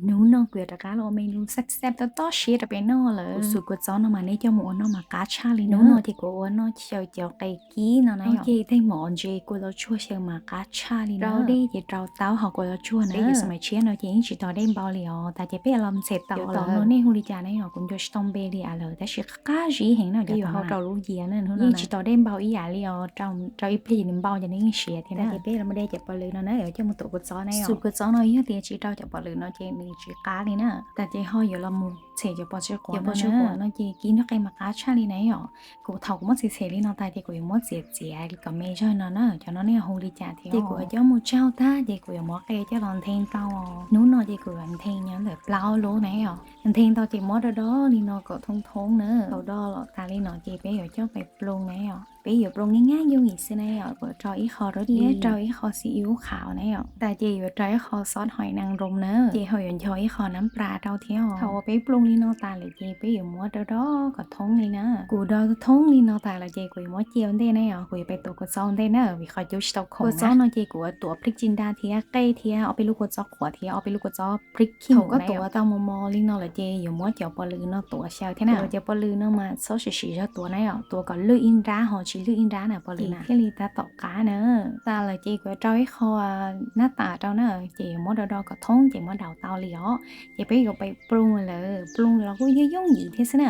Hnub no kuv yuav rov qab los ua menu xab xab tob tob siab rau peb noj lawm. Kuv xum kua txob no mas nej coj mus ua noj mas qab tshaj li. Hnub no ces kuv ua noj xyaw cov qe kib no na. Ces tej hmos ntses kua txob tsuag xyaw mas qab tshaj li. Rau dej ces rau taub hau kua txob tsuag na. Peb yuav xaum mas tshiab no ces yeej tsis tog dej npau li os. Tas ces peb los ntxhem tau no nej hu li cas ne os, kuv nco tsis tau npe li as lawm tab sis qab zib heev na. Peb yuav hau rau lub yias na, yeej tsis tog dej npau ib yam li os, rau ib pliag ces nws npau ces nws yeej siav thiab na. Ces peb los mus de cov pov lwm no na, coj mus tuav kua txob na. Xum kua txob no yog tias tsis rau cov pov lwm no ces nws tsis qab li na. Tas ces ho yuav los mus txhem cov pov tsi quav no. Cov pov tsi quav no ces kib nrog qe mas qab tshaj li na yom. Kuv thaum kuv muab txhem txhem li no tas ces kuv yuav muab txiav txiav li kom me zog no na. Cov no nej hu li cas thiab. Ces kuv yuav coj mus tsaug tag ces kuv yuav muab qe coj los nthe ntau. Hnub no ces kuv yuav nthe nyob ntawm plaub lub na yom. Nthe ntau ces muab do do li no kom thoob thoob na. Tau do los tas li no ces peb yuav coj pais plooj na yom. Peb yuav plooj nyaj nyaj yooj yim xwb na yom. Kuv rau ib qho rau thiab rau ib qho xib ib ub qhav na yom. Tas ces yuav rau ib qho xob hoim nees roos na. Ces ho yuav ncho ib qho nab plas rau thiab. Thaum uas peb plooj li no tas lawm ces peb yuav muab do do kom thoob li na. Kuv do thoob li no tas lawm ces kuv yuav muab cia ua ntej na yom. Kuv yuav pais tuav kua txob ua ntej na vim qhov cub tsis tau khoom. Kua txob no ces kuv tuav phlik cin da thiab qe thiab ob peb lub kua txob qhuav thiab ob peb lub kua txob phlik khij. Thaum koj tuav tau mos mos li no lawm ces yuav muab cov pov lwm no tuav xyaw thiab na. Cov pov lwm no mas txhob sim sim zog tuav na yom, tuav kom lwj ib nrab ho tsis lwj ib nrab na pov lwm na thiaj li tab tom qab na. Tas lawm ces kuv yuav rau ib qho nab tas rau na, ces yuav muab do do kom thoob ces muab daus tau li os. Ces peb yuav pais plooj lawm, plooj los kuj yooj yooj yim thiab xwb na.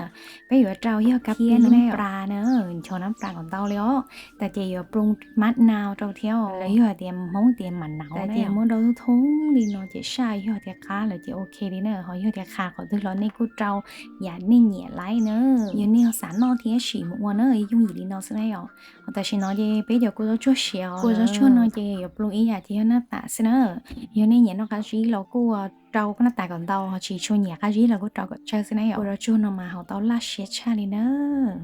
Peb yuav rau yog kab pib nab plas na, ncho nab plas kom ntau li os. Tas ces yuav plooj mab nau rau thiab, los yog hais tias Hmoob tias mam nau. Tas ces muab do thoob li no ces saj yog tias qab lawm ces ok li na. Ho yog tias qhas qhov twg los nej kuj rau yam nej nyiam laib na. Yog nej ho xav noj thiab sim mus ua na, yooj yim li no xwb na yom. Tam sim no ces peb cov kua zaub tsuag siav, kua zaub tsuag no ces yuav plooj ib yam ces yog nab tas xwb na. Yog nej nyiam noj qab zib los kuj rau nab tas kom ntau, ho tsis tshua nyiam qab zib los kuj rau kom tsawg xwb na yom. Kua zaub tsuag no mas haus tau laj siab tshaj li na,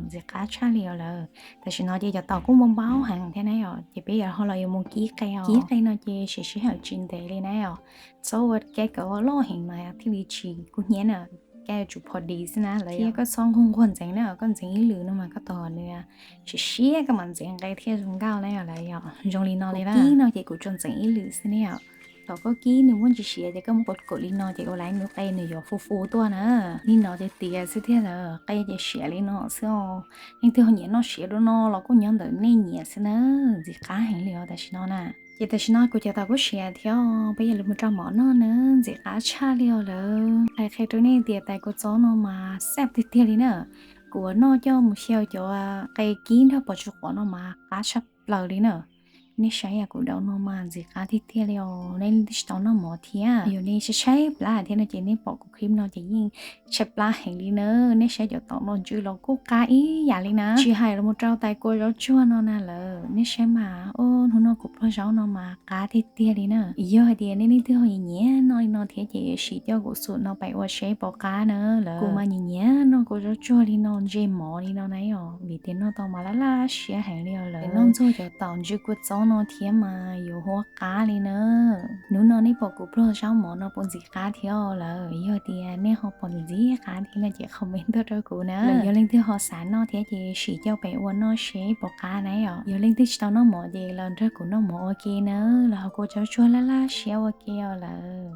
ntxim qab txhaj li os lawm. Tam sim no ces cov taum kuj npau npau heev thiab na yom, ces peb yuav ho los yuav mus kib qe os. Kib qe no ces siv sij hawm tsis ntev li na yom, txhob ua kab kom loj heev mas thiaj li tsis kub hnyiab na. Kab yuav tsum pho di xwb na lawm, thiab koj txhob nquag nquag ntxeev na, koj ntxeev ib lwm no mas koj tos nws siav siab koj mam ntxeev nqe thiaj zoo nkauj na yom. Lawv yog zoo li no li na. Kib no ces kuv tsuas ntxeev ib lwm xwb na yom. Thaum koj kib nws muaj ntsis siav ces koj muab kaum kaum li no ces ua laiv nws qe nws yuav fu fu tuaj na. Li no ces tiav xwb thiab lawm, qe ces siav li no xwb os. Leej twg ho nyiam noj siav dua no los kuj nyob ntawm nej nyiam xwb na, ntxim qab heev li os tam sim no na. Ces tam sim no kuv cov taum kuj siav thiab, peb yuav los mus rau mov noj na, ntxim qab tshaj li os lawm. Qhia qhia rau nej tias tais kua txob no mas xab tiag tiag li na. Kuv ua noj coj mus xyaw cov qe kib nrog pov tsuv quav no mas qab tshaj plaws li na. Nej saib yam kuv daus no mas ntxim qab tiag tiag li os. Nej leej twg tsis tau noj mov thiab, yog nej tshaib tshaib plab thiab no ces nej pom kuv clip no ces yeej tshaib plab heev li na. Nej saib cov taum no ntsw los kuj qab ib yam li na. Tsis hais los mus rau tais kua zaub tsuag no na lawm, nej saib mas, o, hnub no kuv pluag zaub no mas qab tiag tiag li na. Yog hais tias nej leej twg ho nyiam nyiam noj li no thiab ces sim coj kuv xum no pais ua seb puas qab na lawm. Kuv mas nyiam nyiam noj kua zaub tsuag li no, ntse mov li no na yom, vim tias noj tau mas laj laj siab heev li os lawm. Noj ntxuag cov taum ntsw kua txob no thiab mas yuav huab qab li na. Hnub no nej pom kuv pluag zaub mov no puas ntxim qab thiab lawm? Yog tias nej ho pom ntxim qab thiab no ces comment tuaj rau kuv na. Los yog leej twg ho xav noj thiab ces sim coj pem ua noj seb puas qab na yom. Yog leej twg tsis tau noj mov ces los nrog kuv noj mov ua ke na, los ho kua zaub tsuag laj laj siab ua ke os lawm.